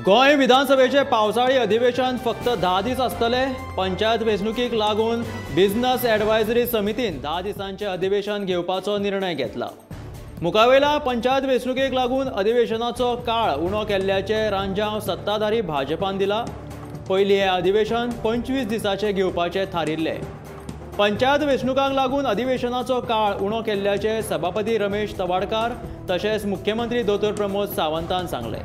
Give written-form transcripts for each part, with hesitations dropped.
गोंय विधानसभेचे पावसाळी अधिवेशन फक्त 10 दीस आसतले। पंचायत वेंचणुकीक लागून बिझनस ॲडवायझरी समितीन 10 दिसांचे अधिवेशन घेवपाचो निर्णय घेतला। मुखावेल्या पंचायत वेंचणुकेक लागून अधिवेशनाचो काळ उणो केल्ल्याचे रांजांव सत्ताधारी भाजपान दिला। पयलीं हें अधिवेशन 25 दिसांचे घेवपाचें थारिल्लें। पंचायत वेंचणुकांक लागून अधिवेशनाचो काळ उणो केल्ल्याचे सभापती रमेश तवाडकार तशेंच मुख्यमंत्री दोतोर प्रमोद सावंतान सांगलें।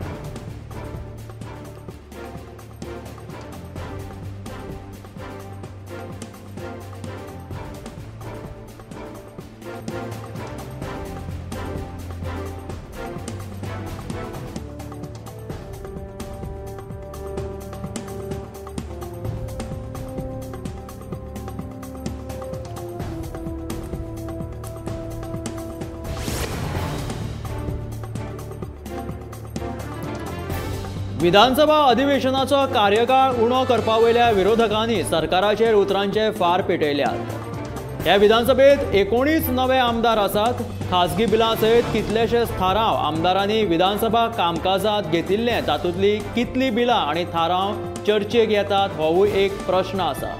विधानसभा अधिवेशनाचो कार्यकाळ उणो करपा वयल्या विरोधकांनी सरकाराचेर उतरांचे फार पेटयल्यात। ह्या विधानसभेत 19 नवे आमदार आसात। खासगी बिलां सयत कितलेशेच थाराव आमदारांनी विधानसभा कामकाजांत घेतिल्ले, तातूंतली कितली बिलां आनी थाराव चर्चेक येतात होवूय एक प्रश्न आसा।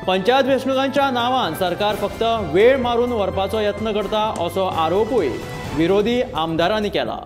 पंचायत वेंचणुकांच्या नांवान सरकार फक्त वेळ मारून व्हरपाचो यत्न करता असो आरोपूय विरोधी आमदारांनी केला।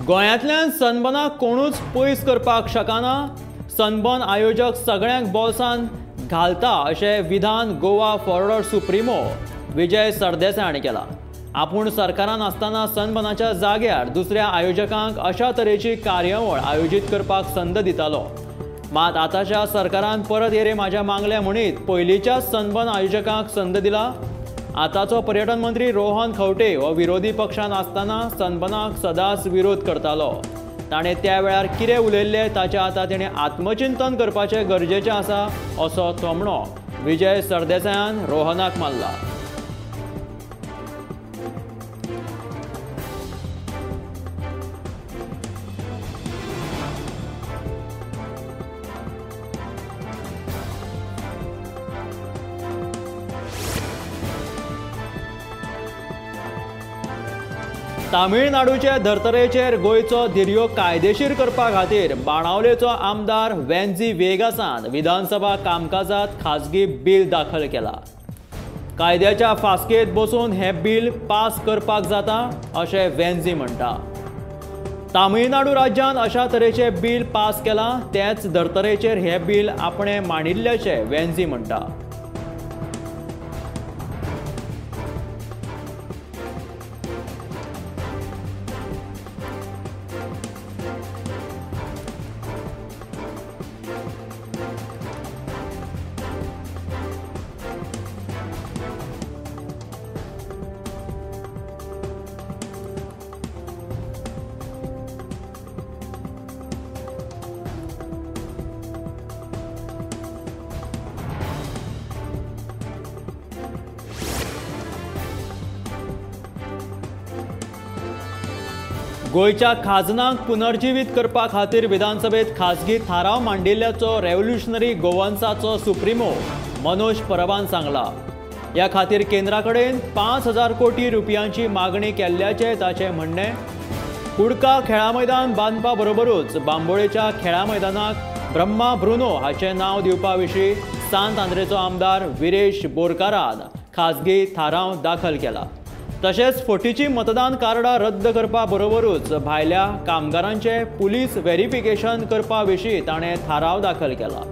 गोंयांतल्यान सनबर्नाक कोणूच पयस करपाक शकना, सनबर्न आयोजक सगळ्यांक बोल्सान घालता अशें विधान गोवा फॉरवर्ड सुप्रिमो विजय सरदेसाय हांणी केलां। आपूण सरकारान आसतना सनबर्नाच्या जाग्यार दुसऱ्या आयोजकांक अशा तरेची कार्यावळ आयोजीत करपाक संद दितालो, मात आतांच्या सरकारान परत येरे म्हाज्या मागल्या म्हणीत पयलींच्याच सनबर्न आयोजकांक संद दिला। आतांचो पर्यटन मंत्री रोहन खंवटे हो विरोधी पक्षान आसतना सनबर्नाक सदांच विरोध करतालो। ताणें त्या वेळार कितें उलयल्लें ताचें आतां तेणें आत्मचिंतन करपाचें गरजेचें आसा असो थोमणो विजय सरदेसायान रोहनाक मारला। तामिळनाडूचे धर्तरेचेर गोंयचो धिरयो कायदेशीर करपा खातीर बाणावलेचो आमदार वेन्झी वेगासान विधानसभा कामकाजात खासगी बिल दाखल केला। कायद्याच्या फास्केत बसून हें बिल पास करपाक जाता अशें वेन्झी म्हणटा। तामिळनाडू राज्यान अशा तरेचें बिल पास केलां, तेच धर्तरेचेर हें बिल आपणें मांडिल्ल्याचें वेन्झी म्हणटा। गोंयच्या खाजनांक पुनर्जिवीत करपा खातीर विधानसभेत खासगी थाराव मांडिल्ल्याचो रेव्होल्युशनरी गोवन्साचो सुप्रिमो मनोज परबान सांगला। ह्या खातीर केंद्रा कडेन 5,000 कोटी रुपयांची मागणी केल्ल्याचें ताचें म्हणणें। कुडका खेळा मैदान बांदपा बरोबरूच बांबोळेच्या खेळा मैदानाक ब्रह्मा ब्रुनो हाचें नांव दिवपा विशीं सांत आंद्रेचो आमदार विरेश बोरकारान खासगी थाराव दाखल केला। तशेंच फटीची मतदान कार्डां रद्द करपा बरोबरूच भायल्या कामगारांचे पुलीस व्हेरिफिकेशन करपा विशीं ताणें थाराव दाखल केला।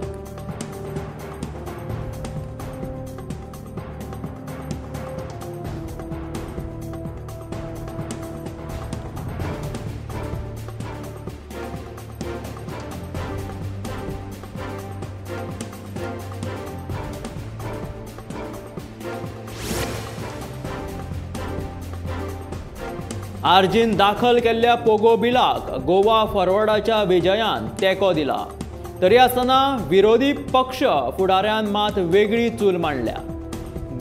आरजीन दाखल केल्ल्या पोगो बिलाक गोवा फॉरवर्डाच्या विजयान तेंको दिला. तरी आसतना विरोधी पक्ष फुडाऱ्यान मात वेगळी चूल मांडल्या.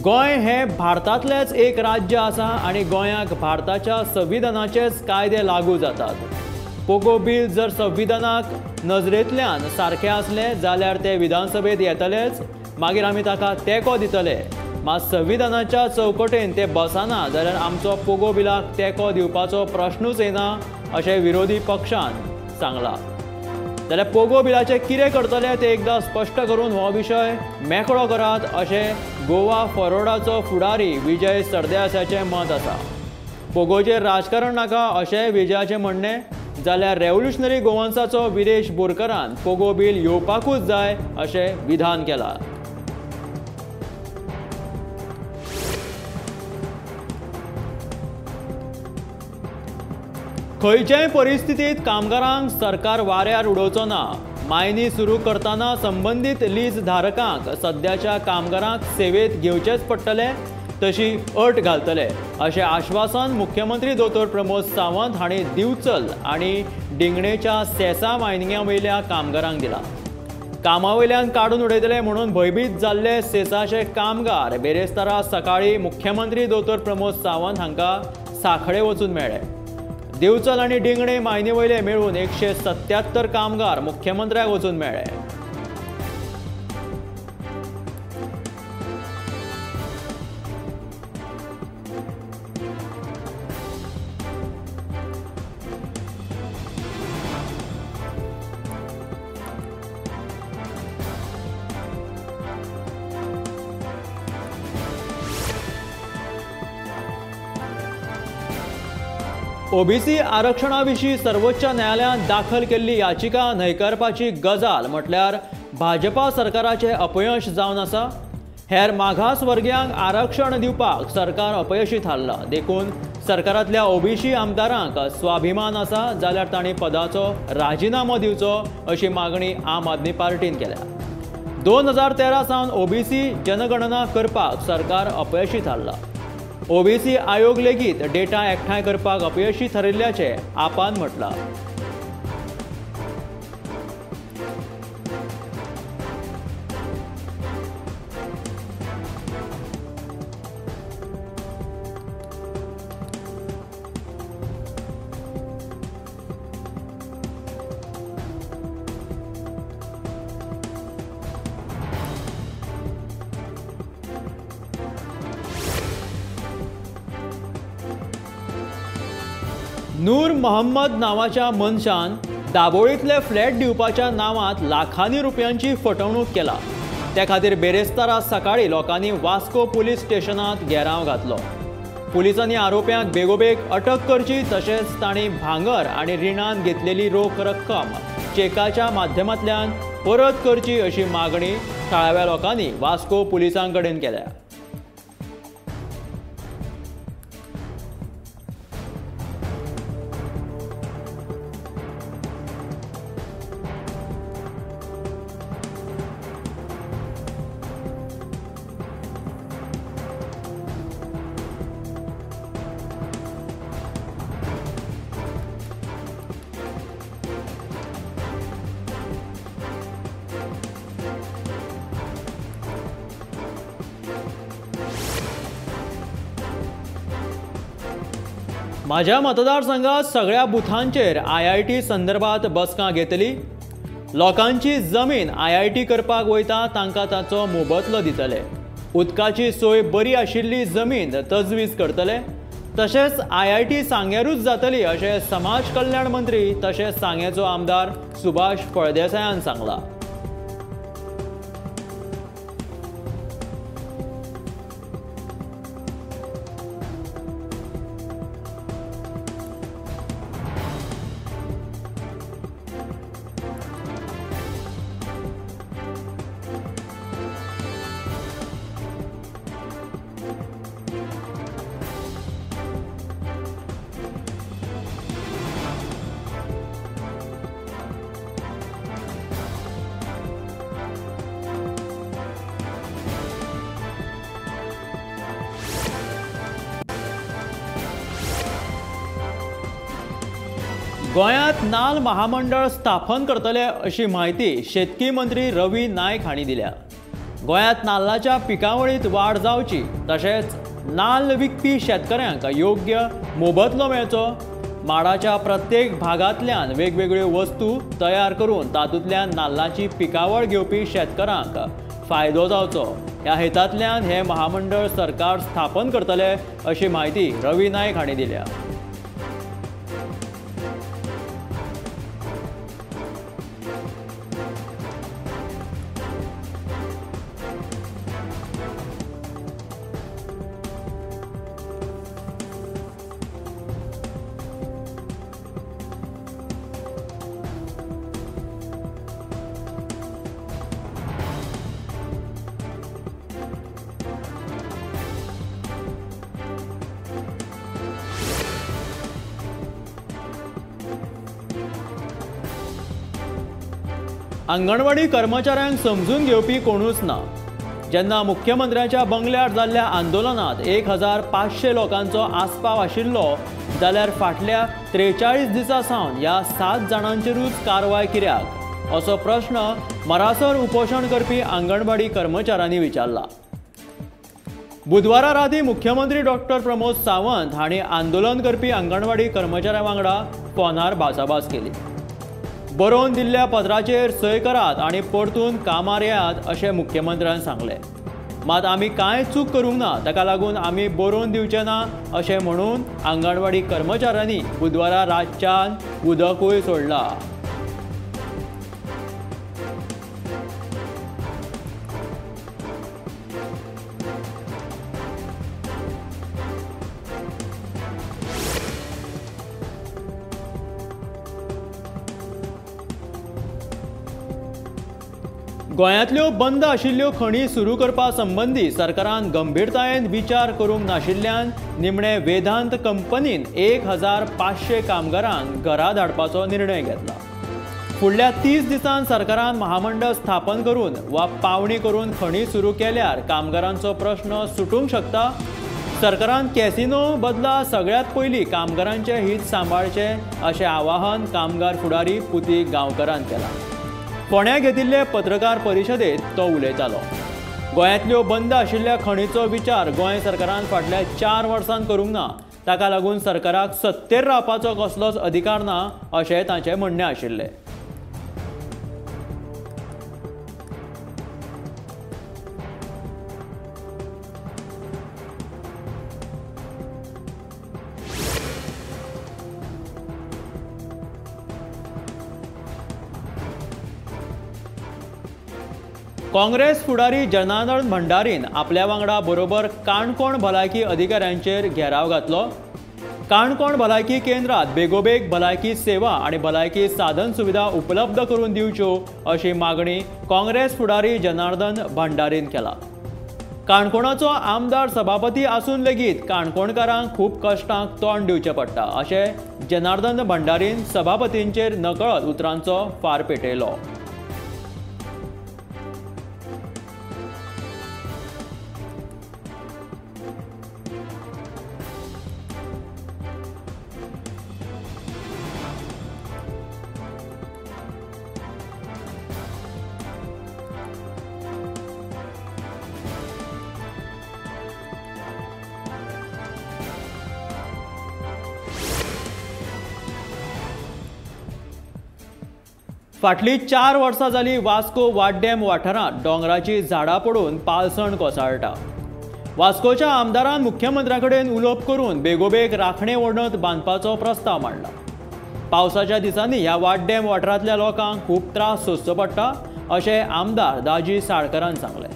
गोंय हें भारतांतलेंच एक राज्य आसा आनी गोंयाक भारताच्या संविधानाचेच कायदे लागू जातात. पोगो बील जर संविधानाक नजरेंतल्यान सारकें आसलें जाल्यार ते विधानसभेत येतलेच, मागीर आमी ताका तेंको दितले. मात संविधानाच्या चौकटेन ते बसना जाल्यार आमचो पोगो बिलाक तेंको दिवपाचो प्रश्नूच येना अशें विरोधी पक्षान सांगलां. जाल्यार पोगो बिलाचें कितें करतले तें एकदां स्पश्ट करून हो विशय मेकळो करात अशें गोवा फॉरवर्डाचो फुडारी विजय सरदेसायाचें मत आसा. पोगोचेर राजकारण नाका अशें विजयाचें म्हणणें, जाल्यार रेव्होल्युशनरी गोवन्साचो विरेश बोरकरान पोगो बील येवपाकूच जाय अशें विधान केलां. खंयचेय परिस्थितीत कामगारांक सरकार वाऱ्यार उडोवचो ना. मायनी सुरू करतना संबंदीत लीज धारकांक सद्याच्या कामगारांक सेवेत घेवचेच पडटले, तशी अट घालतले अशें आश्वासन मुख्यमंत्री दोतोर प्रमोद सावंत हांणी दिवचल आनी डिंगणेच्या सेसा मायनिंगा वयल्या कामगारांक दिला. कामा वयल्यान काडून उडयतले म्हणून भंयभीत जाल्ले सेसाचे कामगार बेरेस्तारा सकाळीं मुख्यमंत्री दोतोर प्रमोद सावंत हांकां सांखळे वचून मेळ्ळे. दिवचल आनी डिंगणे मायनी वयले मेळून 177 कामगार मुख्यमंत्र्याक वचून मेळ्ळे. ओबीसी आरक्षणा विशीं सर्वोच्च न्यायालयान दाखल केल्ली याचिका न्हयकारपाची गजाल म्हटल्यार भाजपा सरकाराचें अपयश जावन आसा. हेर मागास वर्गियांक आरक्षण दिवपाक सरकार अपयशी थारलां, देखून सरकारांतल्या ओबीसी आमदारांक स्वाभिमान आसा जाल्यार तांणी पदाचो राजिनामो दिवचो अशी मागणी आम आदमी पार्टीन केल्या. 2013 सावन ओबीसी जनगणना करपाक सरकार अपयशी थारलां. ओबीसी आयोग लेगीत डेटा एकठांय करपाक अपयशी थारिल्ल्याचें आपान म्हटलां. नूर मोहम्मद नावाच्या मनशान दाबोळींतले फ्लॅट दिवपाच्या नांवांत लाखांनी रुपयांची फटवणूक केला. त्या खातीर बेरेस्तारा सकाळीं लोकांनी वास्को पुलीस स्टेशनांत घेराव घातलो. पुलिसांनी आरोप्यांक बेगोबेग अटक करची, तशेंच तांणी भांगर आनी रिणान घेतलेली रोख रक्कम चेकाच्या माध्यमांतल्यान परत करची अशी मागणी थळाव्या लोकांनी वास्को पुलिसां कडेन केल्या. माझ्या मतदारसंघात सगळ्या बुथांचेर आयआयटी संदर्भात बसका घेतली. लोकांची जमीन आयआयटी करपाक वयता तांकां ताचो मोबदलो दितले. उदकाची सोय बरी आशिल्ली जमीन तजवीज करतले. तशेंच आयआयटी सांग्यारूच जातली अशें समाज कल्याण मंत्री तशेंच सांग्याचो आमदार सुभाष फळदेसायान सांगलां. गोंयांत नाल महामंडळ स्थापन करतले अशी म्हायती शेतकी मंत्री रवी नायक हांणी दिल्या. गोंयांत नाल्लाच्या पिकावळींत वाड जावची तशेंच नाल्ल विकपी शेतकऱ्यांक योग्य मोबदलो मेळचो, माडाच्या प्रत्येक भागांतल्यान वेगवेगळ्यो वस्तू तयार करून तातूंतल्यान नाल्लाची पिकावळ घेवपी शेतकऱ्यांक फायदो जावचो ह्या हेतांतल्यान हें महामंडळ सरकार स्थापन करतले अशी म्हायती रवी नायक हांणी दिल्या. अंगणवाडी कर्मचाऱ्यांक समजून घेवपी कोणूच ना. जेन्ना मुख्यमंत्र्याच्या बंगल्यार जाल्ल्या आंदोलनात 1500 लोकांचो आस्पाव आशिल्लो जाल्यार फाटल्या 43 दिसां सावन ह्या 7 जाणांचेरूच कारवाय कित्याक असो प्रश्न मरासर उपोशण करपी अंगणवाडी कर्मचाऱ्यांनी विचारला. बुधवारा राती मुख्यमंत्री डॉक्टर प्रमोद सावंत हांणी आंदोलन करपी अंगणवाडी कर्मचाऱ्यां वांगडा फोनार भासाभास केली. बरोवन दिल्ल्या पत्राचेर सय करात आनी परतून कामार येयात अशें मुख्यमंत्र्यान सांगलें. मात आमी कांय चूक करूंक ना, ताका लागून आमी बरोवन दिवचे ना अशें म्हणून अंगणवाडी कर्मचाऱ्यांनी बुधवारा रातच्यान उदकूय सोडला. गोंयांतल्यो बंद आशिल्ल्यो खणी सुरू करपा संबंदी सरकारान गंभीरतायेन विचार करूंक नाशिल्ल्यान निमणे वेदांत कंपनीन 1500 कामगारांक घरा धाडपाचो निर्णय घेतला. फुडल्या 30 दिसांत सरकारान महामंडळ स्थापन करून वा पावणी करून खणी सुरू केल्यार कामगारांचो प्रश्न सुटूंक शकता. सरकारान कॅसिनो बदला सगळ्यांत पयलीं कामगारांचें हित सांबाळचें अशें आवाहन कामगार फुडारी पुती गांवकारान केलां. फोंड्या घेतिल्ले पत्रकार परिशदेत तो उलयतालो. गोंयांतल्यो बंद आशिल्ल्या खणीचो विचार गोंय सरकारान फाटल्या 4 वर्सांत करूंक ना, ताका लागून सरकाराक सत्तेर रावपाचो कसलोच अधिकार ना अशें तांचें म्हणणें आशिल्लें. काँग्रेस फुडारी जनार्दन भंडारीन आपल्या वांगडा बरोबर काणकोण भलायकी अधिकाऱ्यांचेर घेराव घातलो. काणकोण भलायकी केंद्रात बेगोबेग भलायकी सेवा आनी भलायकी साधन सुविधा उपलब्ध करून दिवच्यो अशी मागणी काँग्रेस फुडारी जनार्दन भंडारीन केला. काणकोणाचो आमदार सभापती आसून लेगीत काणकोणकारांक खूब कश्टांक तोंड दिवचें पडटा अशें जनार्दन भंडारीन सभापतींचेर नकळत उतरांचो फार पेटयलो. फाटलीं 4 वर्सां जाली वास्को वाड्डेम वाठारांत दोंगराची झाडां पडून पालसण कोसळटा. वास्कोच्या आमदारान मुख्यमंत्र्या कडेन उलोवप करून बेगोबेग राखणे वणत बांदपाचो प्रस्ताव मांडला. पावसाच्या दिसांनी ह्या वाड्डेम वाठारांतल्या लोकांक खूब त्रास सोंसचो पडटा अशें आमदार दाजी साळकरान सांगलें.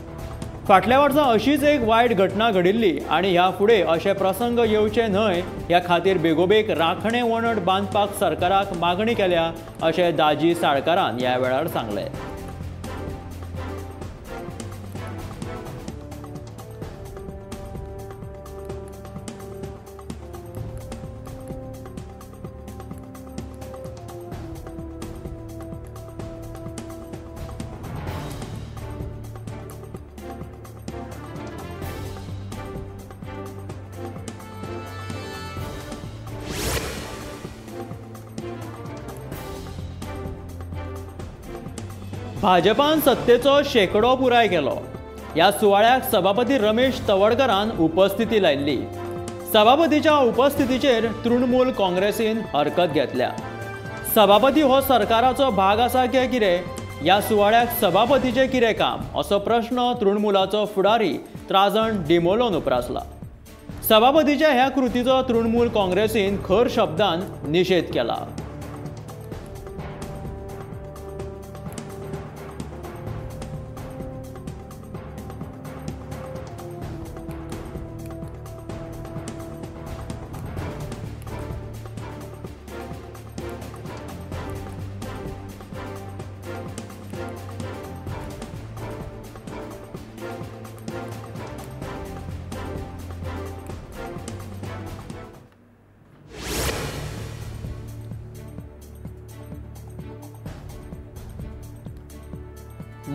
फाटल्या वर्सा अशीच एक वायट घटना घडिल्ली आनी ह्या फुडें अशे प्रसंग येवचे न्हय ह्या खातीर बेगोबेग राखणे वणट बांदपाक सरकाराक मागणी केल्या अशें दाजी साळकारान ह्या वेळार सांगलें. भाजपान सत्तेचो शेकडो पुराय केलो. ह्या सुवाळ्याक सभापती रमेश तवडकरान उपस्थिती लायिल्ली. सभापतीच्या उपस्थितीचेर तृणमूल काँग्रेसीन हरकत घेतल्या. सभापती हो सरकाराचो भाग आसा काय कितें, ह्या सुवाळ्याक सभापतीचें कितें काम असो प्रश्न तृणमूलाचो फुडारी त्राजण डिमोलोन उप्रासला. सभापतीच्या ह्या कृतीचो तृणमूल काँग्रेसीन खर शब्दान निशेध केला.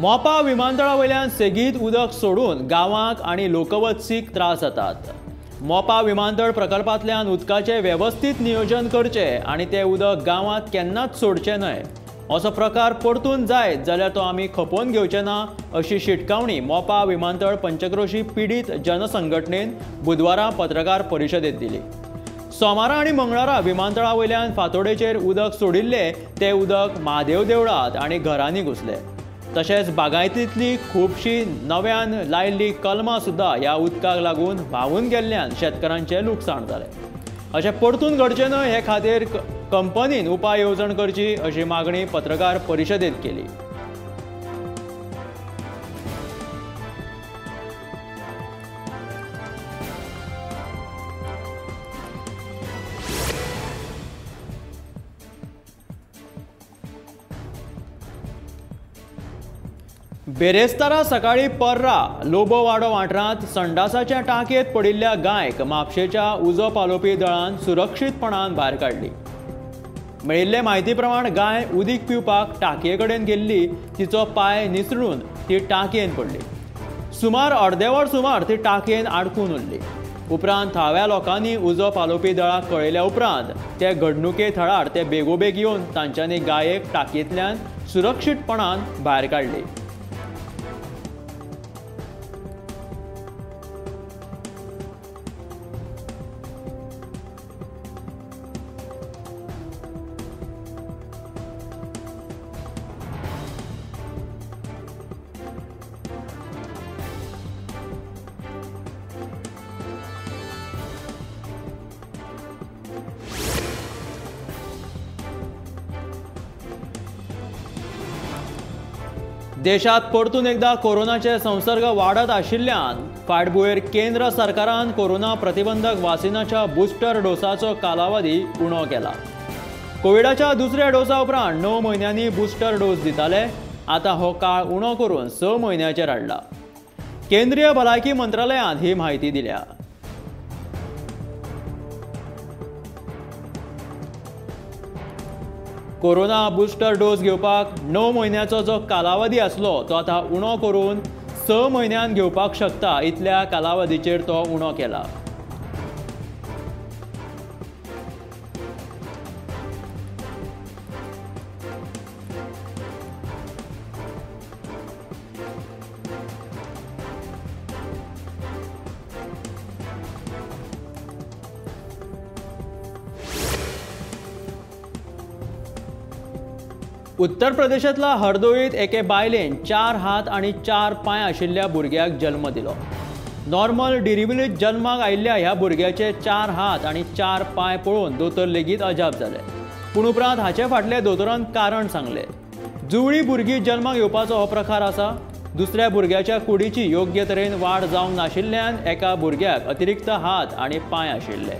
मोपा विमानतळा वयल्यान सेगीत उदक सोडून गांवांक आनी लोकवस्तीक त्रास जातात. मोपा विमानतळ प्रकल्पांतल्यान उदकाचें वेवस्थीत नियोजन करचें आनी तें उदक गांवांत केन्नाच सोडचें न्हय असो प्रकार परतून जायत जाल्यार तो आमी खपोवन घेवचे ना अशी शिटकावणी मोपा विमानतळ पंचक्रोशी पिडीत जनसंघटनेन बुधवारा पत्रकार परिशदेंत दिली. सोमारा आनी मंगळारा विमानतळा वयल्यान फांतोडेचेर उदक सोडिल्लें तें उदक म्हादेव देवळांत आनी घरांनी घुसलें. तशेंच बागायतींतली खुबशी नव्यान लायिल्ली कलमां सुद्दां ह्या उदकाक लागून व्हांवून गेल्ल्यान शेतकारांचें लुकसाण जालें. अशें परतून घडचें न्हय हे खातीर कंपनीन उपाय येवजण करची अशी मागणी पत्रकार परिशदेंत केली. बेरेस्तारा सकाळी पर्रा लोबोवाडो वाठारांत संडासाच्या टांकयेंत पडिल्ल्या गायक म्हापशेच्या उजो पालोवपी दळान सुरक्षीतपणान भायर काडली. मेळिल्ले म्हायती प्रमाण गाय उदीक पिवपाक टांकये कडेन गेल्ली, तिचो पांय निसरून ती टांकयेन पडली. सुमार अर्देवर सुमार ती टांकयेन आडकून उरली. उपरांत थळाव्या लोकांनी उजो पालोवपी दळाक कळयल्या उपरांत ते घडणुके थळार ते बेगोबेग येवन तांच्यांनी गायेक टांकयेंतल्यान सुरक्षीतपणान भायर काडली. देशात परतून एकदा कोरोनाचे संसर्ग वाडत आशिल्ल्यान फाटभुंयेर केंद्र सरकारान कोरोना प्रतिबंधक वासिनाच्या बुस्टर डोसाचो कालावधी उणो केला. कोविडाच्या दुसऱ्या डोसा उपरांत 9 म्हयन्यांनी बुस्टर डोस दिताले, आतां हो काळ उणो करून 6 म्हयन्याचेर हाडला. केंद्रीय भलायकी मंत्रालयान ही म्हायती दिल्या. कोरोना बुस्टर डोस घेवपाक 9 म्हयन्याचो जो कालावधी आसलो तो आतां उणो करून 6 म्हयन्यान घेवपाक शकता इतल्या कालावधीचेर तो उणो केला. उत्तर प्रदेशांतल्या हरदोईत एके बायलेन 4 हात आनी 4 पांय आशिल्ल्या भुरग्याक जल्म दिलो. नॉर्मल डिलिव्हरीत जल्माक आयिल्ल्या ह्या भुरग्याचे 4 हात आनी 4 पांय पळोवन दोतोर लेगीत अजाप जाले. पूण उपरांत हाचे फाटले दोतोरान कारण सांगले. जुवळी भुरगीं जल्माक येवपाचो हो प्रकार आसा. दुसऱ्या भुरग्याच्या कुडीची योग्य तरेन वाड जावंक नाशिल्ल्यान एका भुरग्याक अतिरिक्त हात आनी पांय आशिल्ले.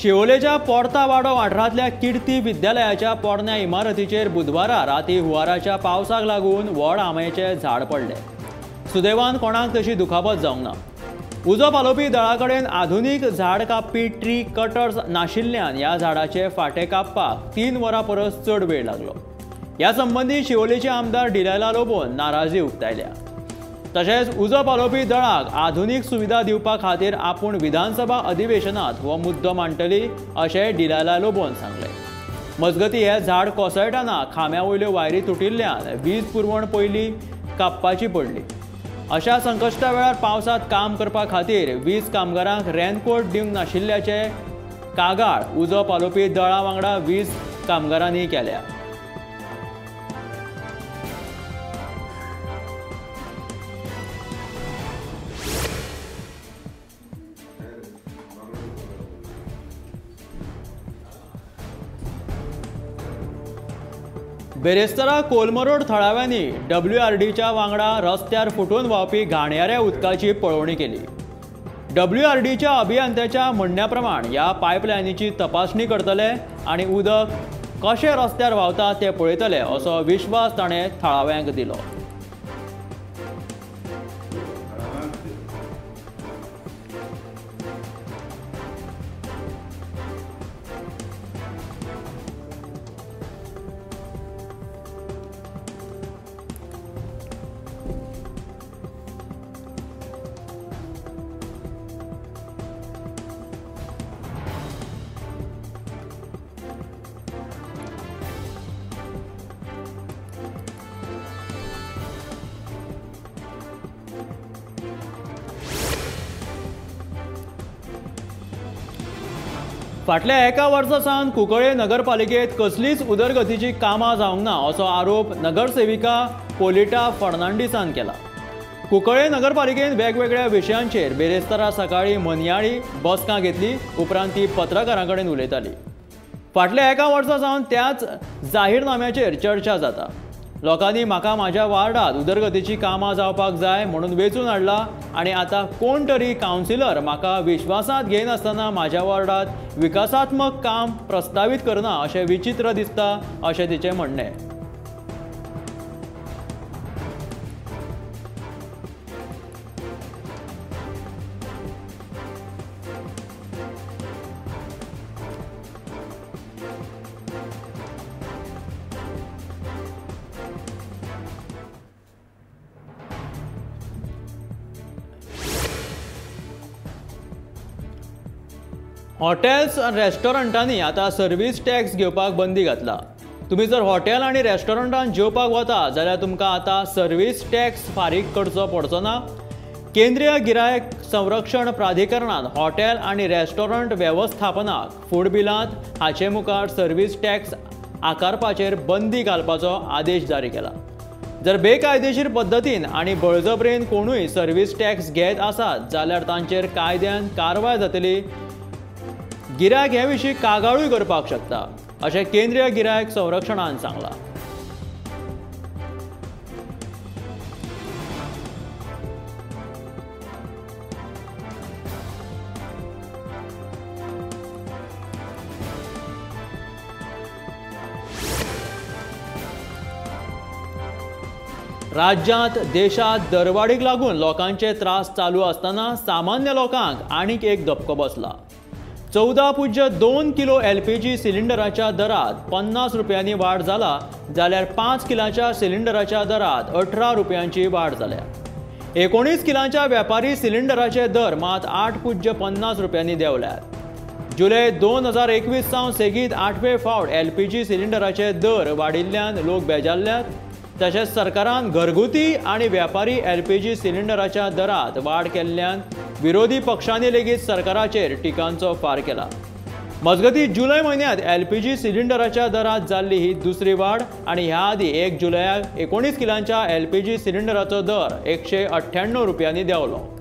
शिवोलेच्या पोर्ता वाडो वाठारांतल्या किर्ती विद्यालयाच्या पोरण्या इमारतीचेर बुधवारा राती हुंवाराच्या पावसाक लागून व्हड आंब्याचें झाड पडलें. सुदैवान कोणाक तशी दुखापत जावंक ना. उजो पालोवपी दळा कडेन आधुनीक झाड कापपी ट्री कटर्स नाशिल्ल्यान ह्या झाडाचे फांटे कापपाक 3 वरां परस चड वेळ लागलो. ह्या संबंदी शिवोलेचे आमदार डिलायला लोबोन नाराजी उक्तायल्या. तशेंच उजो पालोवपी दळाक आधुनीक सुविधा दिवपा खातीर आपूण विधानसभा अधिवेशनात हो मुद्दो मांडटली अशें डिलायला लोबोन सांगलें. मजगतीं हें झाड कोसळटना खांब्या वयल्यो वायरी तुटिल्ल्यान वीज पुरवण पयलीं कापपाची पडली. अशा संकश्टा वेळार पावसांत काम करपा खातीर वीज कामगारांक रेनकोट दिवंक नाशिल्ल्याचे कागाळ उजो पालोवपी दळा वांगडा वीज कामगारांनी केल्या. बेरेस्तारा कोलमरोड थळाव्यांनी डब्ल्यूआरडीच्या वांगडा रस्त्यार फुटून व्हांवपी घाणयाऱ्या उदकाची पळोवणी केली. डब्ल्यूआरडीच्या अभियंत्याच्या म्हणण्या प्रमाण ह्या पायपलायनीची तपासणी करतले आनी उदक कशें रस्त्यार व्हांवता तें पळयतले असो विश्वास ताणें थळाव्यांक दिलो. फाटल्या एका वर्सा सावन कुंकळे नगरपालिकेत कसलीच उदरगतीची कामां जावंक ना असो आरोप नगरसेविका पोलिटा फर्नांडीसान केला. कुंकळे नगरपालिकेन वेगवेगळ्या विशयांचेर बेरेस्तारा सकाळी मनयाळी बसकां घेतली. उपरांत ती पत्रकारां कडेन उलयताली. फाटल्या एका वर्सा सावन त्याच जाहीरनाम्याचेर चर्चा जाता. लोकांनी म्हाका म्हाज्या वार्डात उदरगतीची कामां जावपाक जाय म्हणून वेंचून हाडला आनी आतां कोण तरी कावन्सिलर म्हाका विश्वासांत घेयनासतना म्हाज्या वार्डात विकासात्मक काम प्रस्तावीत करना अशें विचित्र दिसता अशें तिचें म्हणणें. हॉटेल्स आनी रेस्टॉरंटांनी आतां सर्वीस टॅक्स घेवपाक बंदी घातला. तुमी जर हॉटेल आनी रेस्टॉरंटान जेवपाक वता जाल्यार तुमकां आतां सर्वीस टॅक्स फारीक करचो पडचो ना. केंद्रीय गिरायक संरक्षण प्राधिकरणान हॉटेल आनी रेस्टॉरंट वेवस्थापनाक फूड बिलांत हाचे मुखार सर्वीस टॅक्स आकारपाचेर बंदी घालपाचो आदेश जारी केला. जर बेकायदेशीर पद्दतीन आनी बळजबरेन कोणूय सर्वीस टॅक्स घेत आसात जाल्यार तांचेर कायद्यान कारवाय जातली. गिरायक हे विशीं कागाळूय करपाक शकता अशें केंद्रीय गिरायक संरक्षणान सांगलां. राज्यांत देशांत दरवाडीक लागून लोकांचे त्रास चालू आसतना सामान्य लोकांक आनीक एक धपको बसला. 14.2 किलो एलपीजी सिलिंडराच्या दरात 50 रुपयांनी वाड जाला जाल्यार 5 किलाच्या सिलिंडराच्या दरात 18 रुपयांची वाड जाल्या. 19 किलांच्या व्यापारी सिलिंडराचे दर मात 8.50 रुपयांनी देंवल्यात. जुलय 2021 सावन सेगीत 8वे फावट एलपीजी सिलिंडराचे दर वाडिल्ल्यान लोक बेजारल्यात. तशेंच सरकारान घरगुती आनी व्यापारी एलपीजी सिलिंडराच्या दरात वाड केल्ल्यान विरोधी पक्षांनी लेगीत सरकाराचेर टिकांचो फार केला. मजगतीं जुलय म्हयन्यांत एलपीजी सिलिंडराच्या दरात जाल्ली ही दुसरी वाड आनी ह्या आदीं 1 जुलयाक 19 किलांच्या एलपीजी सिलिंडराचो दर 198 रुपयांनी देंवलो.